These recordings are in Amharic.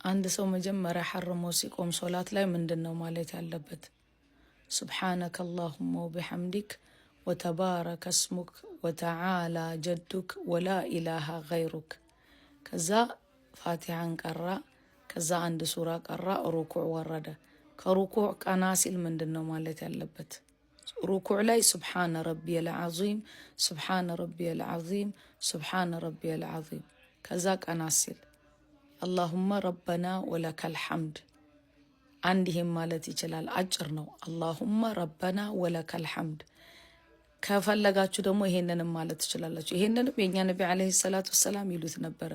አንድ ሰው መጀመሪያ ሐርሞ ሲቆም ሶላት ላይ ምንድን ነው ማለት ያለበት? سبحانك اللهم وبحمدك وتبارك اسمك وتعالى جدك ولا إله غيرك። ከዛ ፋቲሓን ቀራ፣ ከዛ አንድ ሱራ ቀራ፣ ሩኩዕ ወረደ። ከሩኩዕ ቀና ሲል ምንድን ነው ማለት ያለበት? ሩኩዕ ላይ سبحان ربي العظيم፣ سبحان ربي العظيم፣ سبحان ربي العظيم። ከዛ ቀና ሲል اللهم ربنا ولك الحمد አንድ ይሄም ማለት ይችላል። አጭር ነው። اللهم ربنا ولك الحمد። ከፈለጋችሁ ደግሞ ይሄንንም ማለት ትችላላችሁ። ይሄንንም የእኛ ነቢ عليه الصلاة والسلام ይሉት ነበረ።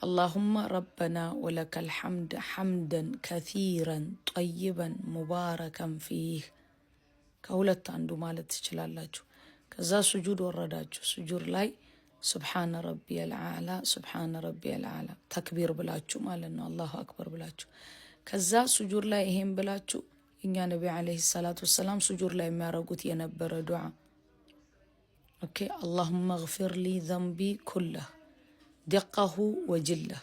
اللهم ربنا ولك الحمد حمدا كثيرا طيبا مباركا فيه። ከሁለት አንዱ ማለት ትችላላችሁ። ከዛ ሱጁድ ወረዳችሁ። ሱጁድ ላይ سبحان ربي الأعلى سبحان ربي الأعلى ተክቢር ብላችሁ ማለት ነው። الله أكبر ብላችሁ ከዛ ሱጁድ ላይ ይሄን ብላችሁ እኛ ነቢ عليه الصلاة والسلام ሱጁድ ላይ የሚያደርጉት የነበረ ዱዓ፣ okay፣ اللهم اغفر لي ذنبي كله دقه وجله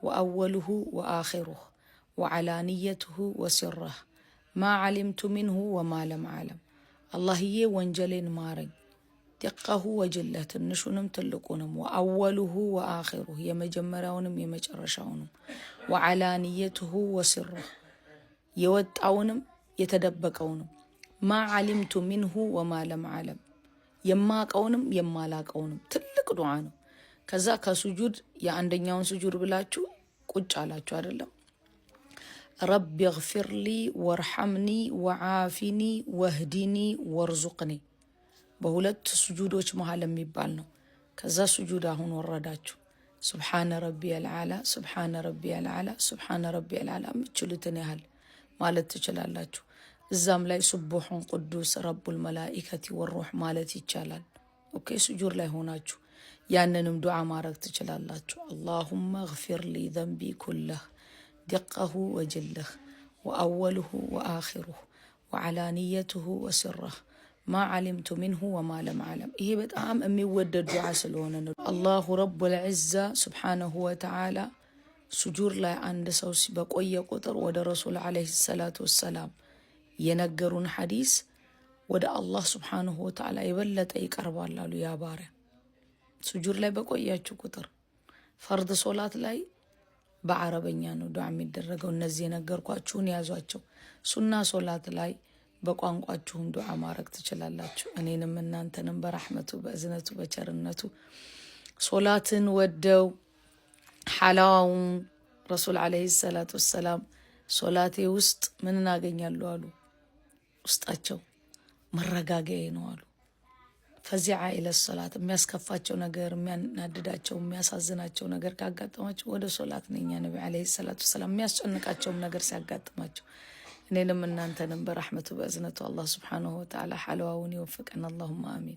وأوله وآخره وعلانيته وسره ما علمت منه وما لم أعلم። አላህዬ ወንጀሌን ማረኝ፣ دقه وجله ትንሹንም ትልቁንም፣ وأوله وآخره የመጀመሪያውንም የመጨረሻውንም፣ وعلانيته وسره የወጣውንም የተደበቀውንም፣ ما علمت منه وما لم أعلم የማቀውንም የማላቀውንም። ትልቅ ዱዓ ነው። ከዛ ከሱጁድ የአንደኛውን ሱጁድ ብላችሁ ቁጭ አላችሁ አይደለም። رب اغفر لي وارحمني وعافني واهدني وارزقني በሁለት ሱጁዶች መሀል የሚባል ነው። ከዛ ሱጁድ አሁን ወረዳችሁ። سبحان ربي الأعلى سبحان ربي الأعلى سبحان ربي الأعلى የምትችሉትን ያህል ማለት ትችላላችሁ። እዛም ላይ سبوح قدوس رب الملائكة والروح ማለት ይቻላል። Okay፣ ሱጁድ ላይ ሆናችሁ ያንንም ዱዓ ማድረግ ትችላላችሁ። اللهم اغفر لي ذنبي كله دقه وجله وأوله وآخره وعلانيته وسره ما علمت منه وما لم أعلم። ይሄ በጣም የሚወደድ ዱዓ ስለሆነ ነው። الله رب العزة سبحانه وتعالى ሱጁድ ላይ አንድ ሰው በቆየ ቁጥር ወደ ረሱል عليه الصلاة والسلام የነገሩን ሐዲስ ወደ አላህ سبحانه وتعالى የበለጠ ይቀርባል አሉ። ያ ባሪያ ሱጁድ ላይ በቆያችሁ ቁጥር ፈርድ ሶላት ላይ በአረበኛ ነው ዱዓ የሚደረገው። እነዚህ የነገርኳችሁን ያዟቸው። ሱና ሶላት ላይ በቋንቋችሁም ዱዓ ማድረግ ትችላላችሁ። እኔንም እናንተንም በራሕመቱ በእዝነቱ በቸርነቱ ሶላትን ወደው ሓላዋውን ረሱል عليه الصلاة والسلام ሶላቴ ውስጥ ምን እናገኛለሁ አሉ። ውስጣቸው መረጋገዬ ነው አሉ። فزعا إلى الصلاة የሚያስከፋቸው ነገር፣ የሚያናድዳቸው፣ የሚያሳዝናቸው ነገር ካጋጠማቸው ወደ ሶላት ነኛ ነቢ عليه الصلاة والسلام የሚያስጨንቃቸውም ነገር ሲያጋጥማቸው። እኔንም እናንተንም በረሕመቱ በእዝነቱ አላህ سبحانه وتعالى ሓለዋውን ይወፍቀን። اللهم آمين።